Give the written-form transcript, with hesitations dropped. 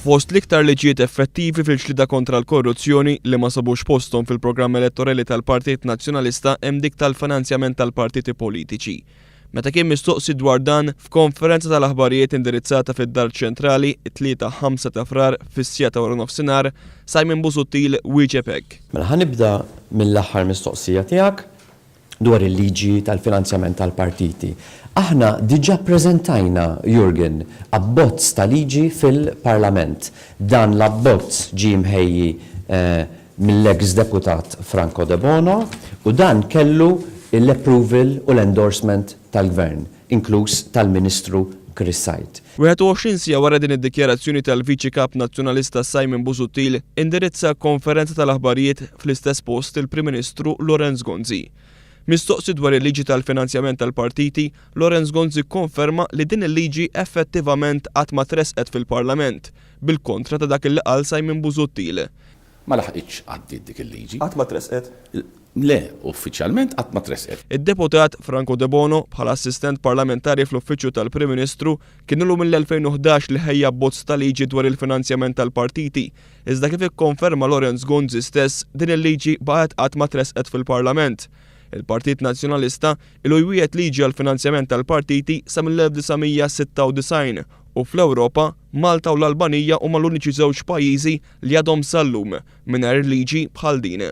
Fost l-iktar liġijiet effettivi fil-ġlieda kontra l-korruzzjoni li ma sabux posthom fil-programm elettorali tal-Partit Nazzjonalista hemm dik tal-finanzjament tal-partiti politiċi. Meta kien mistoqsi dwar dan f'konferenza tal-aħbarijiet indirizzata fid-Dar Ċentrali t-Tlieta 5 ta' Frar fis-siegħa ta' waranofsinhar, Simon Busuttil wieġeb hekk. Mela ħa nibda mill-aħħar mistoqsija tiegħek dwar il-liġi tal-finanzjament tal-partiti. Aħna diġà ppreżentajna, Jurgen, abbozz ta' liġi fil-Parlament. Dan l-abbozz ġie mħejji mill-eks deputat Franco Debono u dan kellu l-approval u l-endorsement tal-Gvern, inkluż tal-Ministru Chris Said. 21 siegħa wara din id-dikjarazzjoni tal-Viċi Kap Nazzjonalista Simon Busuttil, indirizza konferenza tal-aħbarijiet fl-istess post il-Prim Ministru Lawrence Gonzi. Mistoqsi dwar il-liġi tal-finanzjament tal-partiti, Lawrence Gonzi kkonferma li din il-liġi effettivament qatt ma tressqet fil-Parlament, bil-kontra ta' dak li qal Simon Busuttil. Ma laħqitx għaddiet dik il-liġi. Qatt ma tressqet? Le, uffiċjalment qatt ma tressqet. Id-Deputat Franco Debono, bħala assistent parlamentari fl-Uffiċċju tal-Prim Ministru, kien ilu mill-2011 li ħejja abbozz ta' liġi dwar il-finanzjament tal-partiti, iżda kif ikkonferma Lawrence Gonzi stess, din il-liġi baqgħet qatt ma tressqet fil-Parlament. Il-Partit Nazzjonalista ilu jwiegħed liġi għall-finanzjament tal-partiti sa mill-1996 u fl-Ewropa, Malta u l-Albanija huma l-uniċi żewġ pajjiżi li għadhom sal-lum mingħajr liġi bħal din.